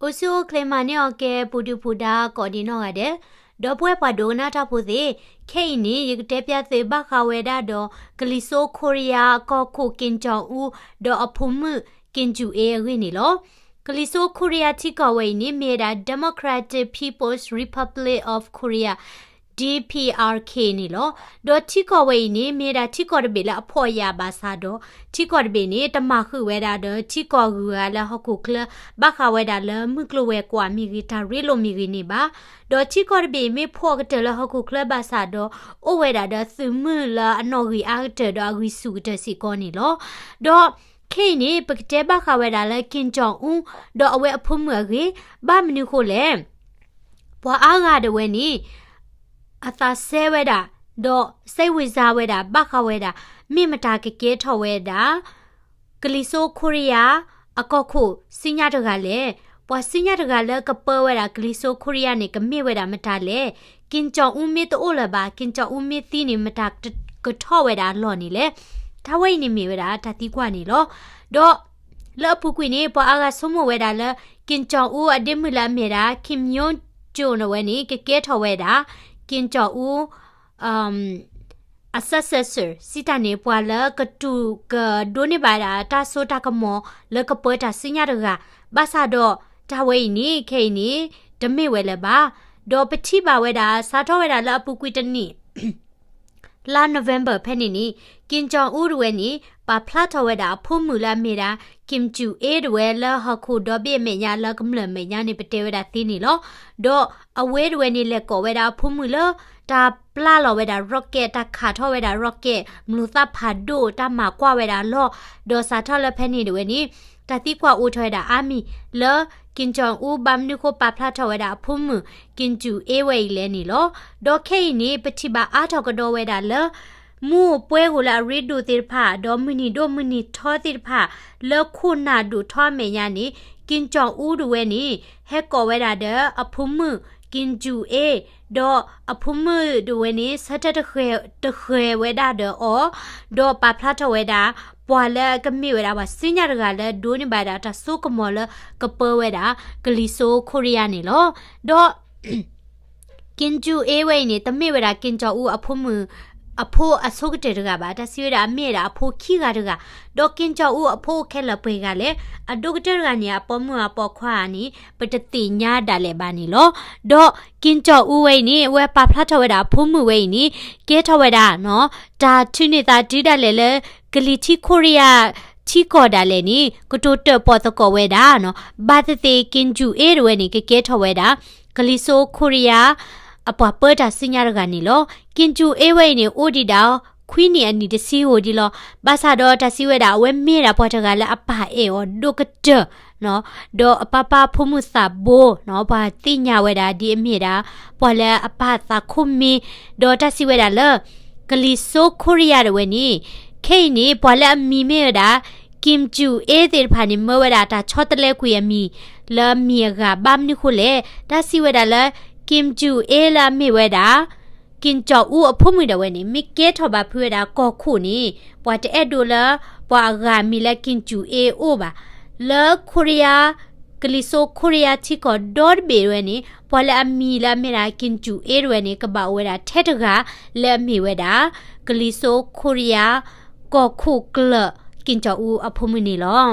အိၣ်ဆူၣ်အိၣ်ချ့မၤန့ၢ်အီၤကဲ ပူၤဒုၣ်ပူၤဒါကိးဒံးနီၢ်ဂၤဒဲး, ဒီပုၢ်ဝဲၢ်ပှၤဒိကနၣ်တၢ်ဖိသ့ၣ်, ခဲအံၤန့ၣ် ယကတဲပျၢ်သုဘၣ်ဃးဝဲဒၣ်ဒီး ကလံၤစိးခိရံယါအကီၢ်ခိၣ် ကင်ၠီၣ်အူ ဒီးအဖိမုၣ် ကင်ၠူၣ်အ့ အဂ့ၢ်န့ၣ်လီၤ. ကလံၤစိးခိရံယါထံကီၢ်ဝဲအံၤန့ၣ် မ့ၢ်ဝဲဒၣ် Democratic People's Republic of Korea, D P R K န့ၣ်လီၤ. ဒီးထံကီၢ်ဝဲအံၤန့ၣ် မ့ၢ်ဝဲဒၣ်ထံကီၢ်တဘ့ၣ်လၢအဖှီၣ်ယာ်ဘၣ်ဆၣ်ဒီး ထံကီၢ်တဘ့ၣ်န့ၣ် တမၤဃုာ်ဝဲဒၣ်ဒီးထံကီၢ်ဂုၤဂၤလၢဟီၣ်ခိၣ်ချၢ ဘၣ်ဃးဝဲဒၣ်လၢမုၢ်ကျိၤဝဲၤကွာ်မ့ၢ်ဂ့ၤ တၢ်ရ့လိာ်မ့ၢ်ဂ့ၤန့ၣ်ဘၣ်. ဒီးထံကီၢ်တဘ့ၣ်မ့ၢ်ဖှီၣ်ကတၢၢ်လၢဟီၣ်ခိၣ်ချၢဘၣ်ဆၣ်ဒီး အိၣ်ဝဲဒၣ်ဒီးသုးမုၢ်လၢအနီၣ်ဂံၢ်အါကတၢၢ်ဒီးအဂံၢ်ဆူၣ်ကတၢၢ်စ့ၢ်ကီးန့ၣ်လီၤ. ဒီးခဲအံၤန့ၣ် ပကတဲဘၣ်ဃးဝဲဒၣ်လၢ ကင်ၠီၣ်အူ ဒီးအဝဲအဖိမုၣ်အဂ့ၢ်, ဘၣ်မနုၤဃိလဲၣ် ပှၤအါဂၤဒၣ်ဝဲန့ၣ် အသးစဲဝဲဒၣ် ဒီးစိတ်ဝင်စားဝဲဒၣ် ဘၣ်ဃးဝဲဒၣ် မ့ၢ်မတၤကကဲထီၣ်ဝဲဒၣ် ကလံၤစိးခိရံယါ အကီၢ်ခိၣ်ဆူညါတဂၤလဲၣ်. ပှၤဆူညါတဂၤလၢကပၢဝဲဒၣ်ကလံၤစိးခိရံယါန့ၣ် ကမ့ၢ်ဝဲဒၣ်မတၤလဲၣ်. ကင်ၠီၣ်အူမ့ၢ်တအိၣ်လၢၤဘၣ် ကင်ၠီၣ်အူမ့ၢ်သံန့ၣ် မတၤကထီၣ်ဝဲဒၣ်အလီၢ်န့ၣ်လဲၣ်. တၢ်ဝဲအံၤန့ၣ်မ့ၢ်ဝဲဒၣ်တၢ်သံကွၢ်န့ၣ်လီၤ. ဒီးလၢအပူၤကွံာ်န့ၣ် ပှၤအါဂၤဆိကမိၣ်ဝဲဒၣ်လၢ ကင်ၠီၣ်အူအဒ့မုၣ်လၢအမ့ၢ်ဒၣ် Kim Yo Jong ဝဲန့ၣ် ကကဲထီၣ်ဝဲဒၣ် ကင်ၠီၣ်အူ အ successor စံးတၢ်န့ၣ် ပှၤလၢကတူၢ်ကဒိးန့ၢ်ဘၣ်ဒၣ်တၢ်စိတၢ်ကမီၤလၢကပၢတၢ်ဆူညါတဂၤ, ဘၣ်ဆၣ်ဒီး တၢ်ဝဲအံၤန့ၣ် ခဲအံၤန့ၣ် တမ့ၢ်ဝဲလၢၤဘၣ်. ဒီးပထံၣ်ဘၣ်ဝဲဒၣ် စးထီၣ်ဝဲဒၣ်လၢအပူၤကွံာ်တနံၣ် လါ November ဖဲန့ၣ်န့ၣ် ကင်ၠီၣ်အူတဝဲန့ၣ် ပာ်ဖျါထီၣ်ဝဲဒၣ်အဖိမုၣ်လၢအမ့ၢ်ဒၣ် Kim Jong-un တဝဲလၢဟီၣ်ခိၣ်ဒီဘ့ၣ်အမဲာ်ညါလၢကမျၢၢ်အမဲာ်ညါန့ၣ် ပတဲဝဲဒၣ်သ့န့ၣ်လီၤ. ဒီးအဝဲတဝဲန့ၣ် လဲၤကိးဝဲဒၣ်အဖိမုၣ်လၢ တၢ်ပျၢ်လီၤဝဲဒၣ် rocket တၢ်ခးထီၣ်ဝဲဒၣ် rocket မျိာ်သၣ်ဖးဒိၣ် တၢ်မၤကွၢ်ဝဲဒၣ်အလီၢ်, ဒီးစးထီၣ်လၢဖဲန့ၣ်တဝဲန့ၣ် တၢ်သံကွၢ်အိၣ်ထီၣ်ဝဲဒၣ်အါမံၤလၢ ကင်ၠီၣ်အူ ဘၣ်မနုၤဃိပာ်ဖျါထီၣ်ဝဲဒၣ်အဖိမုၣ် ကင်ၠူၣ်အ့ဝဲအံၤလဲၣ်န့ၣ်လီၤ. ဒီးခဲအံၤန့ၣ် ပထံၣ်ဘၣ်အါထီၣ်ကဒီးဝဲဒၣ်လၢ မူးပှဲၤဂိၢ်လၢအရ့ဒိၣ်သ့ၣ်တဖၣ် ဒီးမုၢ်နံၤဒိၣ်မုၢ်နံၤထီသ့ၣ်တဖၣ် လၢခိၣ်နၢ်ဒိၣ်ထီအမဲာ်ညါန့ၣ် ကင်ၠီၣ်အူတဝဲန့ၣ် ဟဲကိးဝဲဒၣ်ဒီးအဖိမုၣ် ကင်ၠူၣ်အ့ ဒီးအဖိမုၣ်တဝဲန့ၣ် ဆၢထၢၣ်တဃဲၤဝဲဒၣ်ဒီးအီၤ, ဒီးပာ်ဖျါထီၣ်ဝဲဒၣ် ပှၤလၢကမ့ၢ်ဝဲဒၣ်ပှၤဆူညါတဂၤလၢဒိးန့ၢ်ဘၣ်ဒၣ်တၢ်စိကမီၤလၢကပၢဝဲဒၣ် ကလံၤစိးခိရံယါန့ၣ်လီၤ. ဒီး ကင်ၠူၣ်အ့ဝဲအံၤန့ၣ် တမ့ၢ်ဝဲဒၣ်ကင်ၠီၣ်အူအဖိမုၣ် အဖိအဆိကတၢၢ်တဂၤဘၣ်. တၢ်စံးဝဲဒၣ်အမ့ၢ်ဝဲဒၣ်အဖိခံဂၤတဂၤ, ဒီးကင်ၠီၣ်အူအဖိအိၣ်ခဲလၢာ်ပှဲၤဂၤလဲၣ်, အဒိၣ်ကတၢၢ်တဂၤန့ၣ် အပိာ်မုၣ်အပိာ်ခွါဧါန့ၣ် ပတသ့ၣ်ညါဒၣ်လဲာ်ဘၣ်န့ၣ်လီၤ. ဒီးကင်ၠီၣ်အူဝဲအံၤန့ၣ် အဝဲပာ်ဖျါထီၣ်ဝဲဒၣ်အဖိမုၣ်ဝဲအံၤန့ၣ် ကဲထီၣ်ဝဲဒၣ် တၢ်ထုးန့ၢ်သးတုၤဒၣ်လဲာ်လၢ ကလံၤထံးခိရံယါ ထံကီၢ်ဒၣ်လဲာ်န့ၣ် ကတိၤတၢၣ်ပီၣ်သကိးဝဲဒၣ်, ဘၣ်သ့ၣ်သ့ၣ်ကင်ၠူၣ်အ့တဝဲန့ၣ် ကကဲထီၣ်ဝဲဒၣ် ကလံၤစိးခိရံယါ အပှၤပၢတၢ်ဆူညါတဂၤန့ၣ်လီၤ. ကင်ၠူၣ်အ့ဝဲအံၤန့ၣ် အိၣ်ဒံးဒၣ်ခွံနံၣ်အနံၣ်တဆံဧိၤဒံးလီၤ. ဘၣ်ဆၣ်ဒီးတၢ်စံးဝဲဒၣ် အဝဲမ့ၢ်ဒၣ်ပှၤတဂၤလၢအပၢ်အဲၣ်အီၤဒိၣ်ကတၢၢ် ဒီးအပၢ်ပၢ်ဖိမုၣ်သးဘိ, ပှၤသ့ၣ်ညါဝဲဒၣ်ဒ်အမ့ၢ်ဒၣ် ပှၤလၢအပၢ်သးခိၣ်မ့ၢ်, ဒီးတၢ်စံးဝဲဒၣ်လၢ ကလံၤစိးခိရံယါတဝဲန့ၣ် ခဲအံၤန့ၣ် ပှၤလၢအမံၤမ့ၢ်ဝဲဒၣ် ကင်ၠူၣ်အ့သ့ၣ်တဖၣ်န့ၣ် မၢဝဲဒၣ်တၢ်ဆီတလဲကွံာ်အမံၤ လၢအမံၤအဂၤ ဘၣ်မနုၤဃိလဲၣ်. တၢ်စံးဝဲဒၣ်လၢ ကင်ၠူၣ်အ့လၢအမ့ၢ်ဝဲဒၣ် ကင်ၠီၣ်အူအဖိမုၣ်ဒၣ်ဝဲန့ၣ် မ့ၢ်ကဲထီၣ်ဘၣ်ဖုးဝဲဒၣ်ကီၢ်ခိၣ်န့ၣ် ပှၤတအဲၣ်ဒိးလၢ ပှၤအဂၤအမံၤလၢကင်ၠူၣ်အ့အိၣ်ဘၣ်. လၢခိရံယါ ကလံၤစိးခိရံယါထံကီၢ်ဒီတဘ့ၣ်ဝဲန့ၣ် ပှၤလၢအမံၤလၢအမ့ၢ်ဒၣ်ကင်ၠူၣ်အ့တဝဲန့ၣ် ကဘၣ်အိၣ်ဝဲဒၣ်ထဲတဂၤ လၢအမ့ၢ်ဝဲဒၣ် ကလံၤစိးခိရံယါ ကီၢ်ခိၣ်ကျၢၢ် ကင်ၠီၣ်အူအဖိမုၣ်န့ၣ်လီၤ.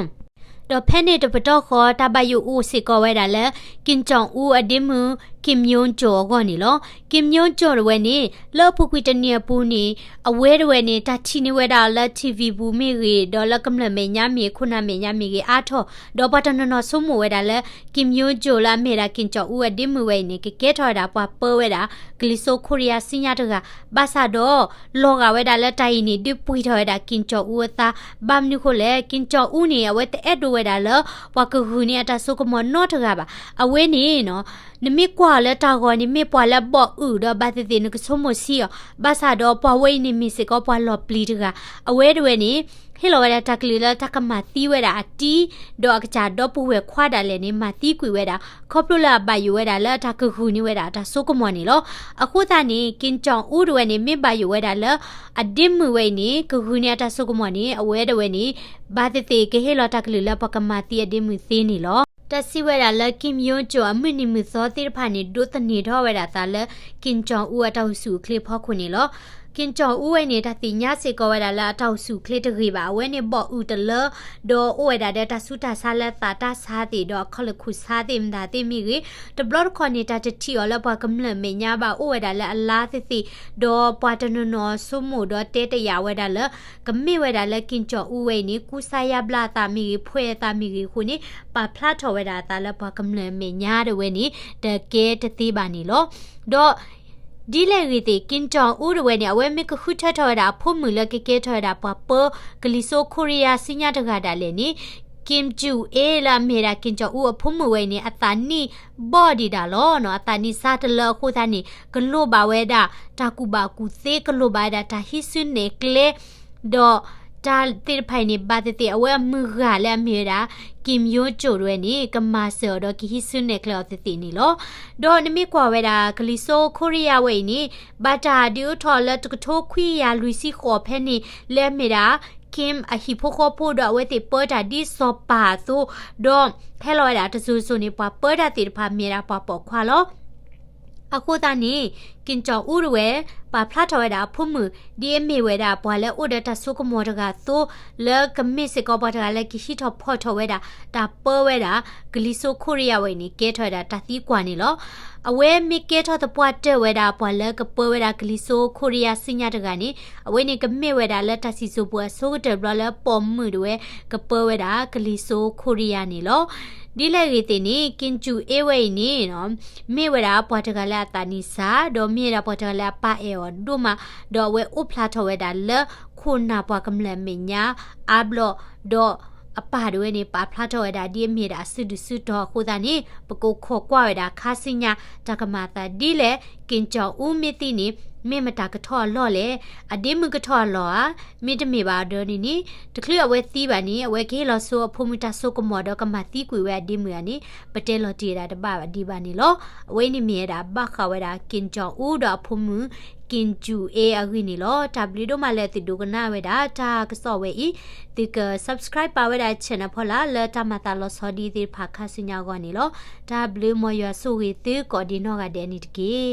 ဒီးဖဲန့ၣ်တပတီၢ်ဃီ တၢ်ဘၣ်ယိၣ်အိၣ်စ့ၢ်ကီးဝဲဒၣ်လၢ ကင်ၠီၣ်အူအဒ့မုၣ် ကင်ယိကၠိၣ်အဂီၢ်န့ၣ်လီၤ. ကင်ယိကၠိၣ်တဝဲန့ၣ် လၢအပူၤကွံာ်တနံၤအပူၤန့ၣ် အဝဲတဝဲန့ၣ် တၢ်ထံၣ်န့ၢ်ဝဲဒၣ်အီၤလၢ ထံၣ်ဝံၣ် ပူၤမ့ၢ်ဂ့ၤ ဒီးလၢကမျၢၢ်မဲာ်ညါမ့ၢ်ဂ့ၤ ခိၣ်နၢ်မဲာ်ညါမ့ၢ်ဂ့ၤအါထီၣ်, ဒီးပှၤတနီၤနီၤဆိကမိၣ်ဝဲဒၣ်လၢ ကင်ယိကၠိၣ်လၢအမ့ၢ်ဒၣ်ကင်ၠီၣ်အူအဒ့မုၣ်ဝဲအံၤန့ၣ် ကကဲထီၣ်ဝဲဒၣ်ပှၤပၢဝဲဒၣ် ကလံၤစိးခိရံယါဆူညါတဂၤ, ဘၣ်ဆၣ်ဒီး လီၤဂာ်ဝဲဒၣ်လၢတၢ်အံၤန့ၣ် ဒုးပှံၢ်ထီၣ်ဝဲဒၣ်ကင်ၠီၣ်အူအသး, ဘၣ်မနုၤဃိလဲၣ် ကင်ၠီၣ်အူန့ၣ် အဝဲတအဲၣ်ဒိးဝဲဒၣ်လၢ ပှၤကဂုာ်န့ၢ်အတၢ်စိကမီၤနီတဂၤဘၣ်. အဝဲန့ၣ် နမ့ၢ်ကွၢ်အီၤလၢတၢ်ဂီၤန့ၣ် မ့ၢ်ပှၤလၢအဘီၣ်အုၣ်ဒီးဘၣ်သ့ၣ်သ့ၣ်နကဆိကမိၣ်ဆံးအီၤ, ဘၣ်ဆၣ်ဒီးပှၤဝဲအံၤန့ၣ်မ့ၢ်စ့ၢ်ကီးပှၤလီၤပျံၤတဂၤ, အဝဲတဝဲန့ၣ် ဟ့ၣ်လီၤဝဲဒၣ်တၢ်ကလုၢ်လၢတၢ်ကမၤသံဝဲဒၣ်အတံၤ, ဒီးအကစၢ်ဒီပုၢ်ဝဲၢ်ခွါဒၣ်လဲာ်န့ၣ် မၤသံကွံာ်ဝဲဒၣ်, ခီဖျိလၢအဘၣ်ယိၣ်ဝဲဒၣ်လၢတၢ်ကဂုာ်န့ၢ်ဝဲဒၣ်တၢ်စိကမီၤန့ၣ်လီၤ. အဃိသတးန့ၣ် ကင်ၠီၣ်အူတဝဲန့ၣ် မ့ၢ်ဘၣ်ယိၣ်ဝဲဒၣ်လၢ အဒ့မုၣ်ဝဲအံၤန့ၣ် ကဂုာ်န့ၢ်အတၢ်စိကမီၤန့ၣ် အဝဲတဝဲန့ၣ် ဘၣ်သ့ၣ်သ့ၣ်ကဟ့ၣ်လီၤတၢ်ကလုၢ်လၢပှၤကမၤသံအဒ့မုၣ်သ့န့ၣ်လီၤ. တၢ်စံးဝဲဒၣ်လၢ Kim Yo Jong အမုၢ်နံၤမုၢ်သီသ့ၣ်တဖၣ်န့ၣ် ဒိးသန့ၤထီၣ်ဝဲဒၣ်အသးလၢ Kim Jong Un အတၢ်အိၣ်ဆူၣ်အိၣ်ချ့အဖီခိၣ်န့ၣ်လီၤ. Kim Jong Un ဝဲအံၤန့ၣ် တၢ်သ့ၣ်ညါစ့ၢ်ကီးဝဲဒၣ်လၢအတၢ်အိၣ်ဆူၣ်အိၣ်ချ့တဂ့ၤဘၣ်. အဝဲန့ၣ်ဘီၣ်အုၣ်တလၢ ဒီးအိၣ်ဝဲဒၣ်ဒီးတၢ်ဆူးတၢ်ဆါလၢသးတၢ်ဆါသ့ၣ် ဒီးအခီၣ်လၢခူၣ်ဆါသ့ၣ်မတၤသ့ၣ်မ့ၢ်ဂ့ၤ, တဘျီတခီၣ်န့ၣ် တၢ်တထံၣ်အီၤလၢပှၤကမျၢၢ်အမဲာ်ညါဘၣ်, အိၣ်ဝဲဒၣ်လၢအလါသ့ၣ်သ့ၣ်, ဒီးပှၤတနီၤနီၤဆိကမိၣ်ဒီးတဲတယာ်ဝဲဒၣ်လၢ ကမ့ၢ်ဝဲဒၣ်လၢ Kim Jong Un ဝဲအံၤန့ၣ် ကူစါယါဘျါအသးမ့ၢ်ဂ့ၤ, ဖှဲးအသးမ့ၢ်ဂ့ၤအဃိန့ၣ် ပာ်ဖျါထီၣ်ဝဲဒၣ်အသးလၢပှၤကမျၢၢ်အမဲာ်ညါတဝဲန့ၣ် တကဲတသ့ဘၣ်န့ၣ်လီၤ. ဒီး ဒ်လဲၣ်ဂ့ၤသ့ၣ် Kim Jong Un တဝဲန့ၣ် အဝဲမ့ၢ်ကဃုထၢထီၣ်ဝဲဒၣ်အဖိမုၣ်လၢကကဲထီၣ်ဝဲဒၣ်ပှၤပၢကလံၤစိးခိရံယါဆူညါတဂၤဒၣ်လဲာ်န့ၣ် Kim Jong Il လၢအမ့ၢ်ဝဲဒၣ် Kim Jong Un အဖိမုၣ်ဝဲအံၤန့ၣ် အသးနံၣ်ဘီၣ်ဒံးဒၣ်လီၤ. အသးနံၣ်စါတလၢအဃိသတးန့ၣ် ကလိၣ်ဘၣ်ဝဲဒၣ်တၢ်ကူၣ်ဘၣ်ကူၣ်သ့, ကလိၣ်ဘၣ်ဝဲဒၣ်တၢ်ဟံးစုနဲၣ်ကျဲ ဒီးတၢ်သ့ၣ်တဖၣ်အံၤန့ၣ် ဘၣ်သ့ၣ်သ့ၣ် အဝဲအမုၢ်ဂၤလၢအမ့ၢ်ဝဲဒၣ် Kim Yo Jong တဝဲန့ၣ် ကမၤစၢၤအီၤဒီးကဟံးစုနဲၣ်ကျဲအီၤသ့ၣ်သ့ၣ်န့ၣ်လီၤ. ဒီးနမ့ၢ်ကွၢ်ဝဲဒၣ် ကလံၤစိးခိရံယါဝဲအံၤန့ၣ် ဘၣ်တၢ်ဒုးအိၣ်ထီၣ်လၢတကထိခွံကယၤလွံၢ်ဆံဃိးဖဲန့ၣ် လၢအမ့ၢ်ဒၣ် Kim အဟံၣ်ဖိဃီဖိ ဒီးအဝဲသ့ၣ်ပၢတၢ်ဒ်စီၤပၤအသိး, ဒီးဟဲလီၤဝဲဒၣ်တစိၤစိၤန့ၣ် ပှၤပၢတၢ်သ့ၣ်တဖၣ်မ့ၢ်ဝဲဒၣ်ပှၤပိာ်ခွါလီၤ. အဃိသတးန့ၣ် Kim Jong Un တဝဲ ပာ်ဖျါထီၣ်ဝဲဒၣ်အဖိမုၣ် ဒ်အမ့ၢ်ဝဲဒၣ်ပှၤလၢအိၣ်ဒီးတၢ်စိကမီၤတဂၤအသိး, လၢကမ့ၢ်စ့ၢ်ကီးပှၤတဂၤလၢကဟံးထီၣ်ဖီၣ်ထီၣ်ဝဲဒၣ် တၢ်ပၢဝဲဒၣ် ကလံၤစိးခိရံယါဝဲအံၤန့ၣ် ကဲထီၣ်ဝဲဒၣ်တၢ်သံကွၢ်န့ၣ်လီၤ. အဝဲမ့ၢ်ကဲထီၣ်သပှၢ်တၢၢ်ဝဲဒၣ်ပှၤလၢကပၢဝဲဒၣ်ကလံၤစိးခိရံယါဆူညါတဂၤန့ၣ် အဝဲန့ၣ်ကမ့ၢ်ဝဲဒၣ်လၢတၢ်စံၣ်စိၤပူၤအဆိကတၢၢ်ဘျီလၢပိာ်မုၣ်တဝဲ ကပၢဝဲဒၣ်ကလံၤစိးခိရံယါန့ၣ်လီၤ. ဒ်လဲၣ်ဂ့ၤသ့ၣ်န့ၣ် Kim Jong Il ဝဲအံၤန့ၣ် မ့ၢ်ဝဲဒၣ်ပှၤတဂၤလၢအသးနံၣ်စါ ဒီးမ့ၢ်ဝဲဒၣ်ပှၤတဂၤလၢအပၢ်အဲၣ်အီၤဒိၣ်မး, ဒီးအဝဲအိၣ်ဖျါထီၣ်ဝဲဒၣ်လၢခိၣ်နၢ်ပှၤကမျၢၢ်အမဲာ်ညါအါဘျီ, ဒီးအပၢ်တဝဲန့ၣ် ပာ်ဖျါထီၣ်ဝဲဒၣ်ဒ်အမ့ၢ်ဒၣ်အစုဒုၣ်စုတီၤအဃိသတးန့ၣ် ပကခိးကွၢ်ဝဲဒၣ်ခါဆူညါ တၢ်ကမၤအသးဒ်လဲၣ်, Kim Jong Un မ့ၢ်သံန့ၣ် မ့ၢ်မတၤကထီၣ်အလီၢ်လဲၣ်, အဒ့မုၣ်ကထီၣ်အလီၢ်ဧါ, မ့တမ့ၢ်ဘၣ်ဒီးန့ၣ်န့ၣ် တချုးအဝဲသံဘၣ်န့ၣ် အဝဲကဟ့ၣ်လီၤဆိအဖိမုၣ်တၢ်စိကမီၤဒီးကမၤသံကွံာ်ဝဲအဒ့မုၣ်ဧါန့ၣ် ပတဲလီၤတံၢ်ဝဲဒၣ်တဘၣ်ဒံးဘၣ်န့ၣ်လီၤ. အဝဲအံၤန့ၣ်မ့ၢ်ဝဲဒၣ်ဘၣ်ဃးဝဲဒၣ် Kim Jong Un ဒီးအဖိမုၣ် Kim Jong Il အဂ့ၢ်န့ၣ်လီၤ. တၢ်ဘျုးဒိၣ်မးလၢသုဒိကနၣ်ဝဲဒၣ်တၢ်ကစီၣ်ဝဲအံၤ, သုက subscribe ပာ်ဝဲဒၣ် channel ဖီလာ် လၢတၢ်မၤသးလီၤဆီဒ်သ့ၣ်တဖၣ်ခါဆူညါအဂီၢ်န့ၣ်လီၤ. တၢ်ဘျုး မ်ယွၤဆိၣ်ဂ့ၤသုကိးဒံးနီၢ်ဂၤဒဲးန့ၣ်တက့ၢ်.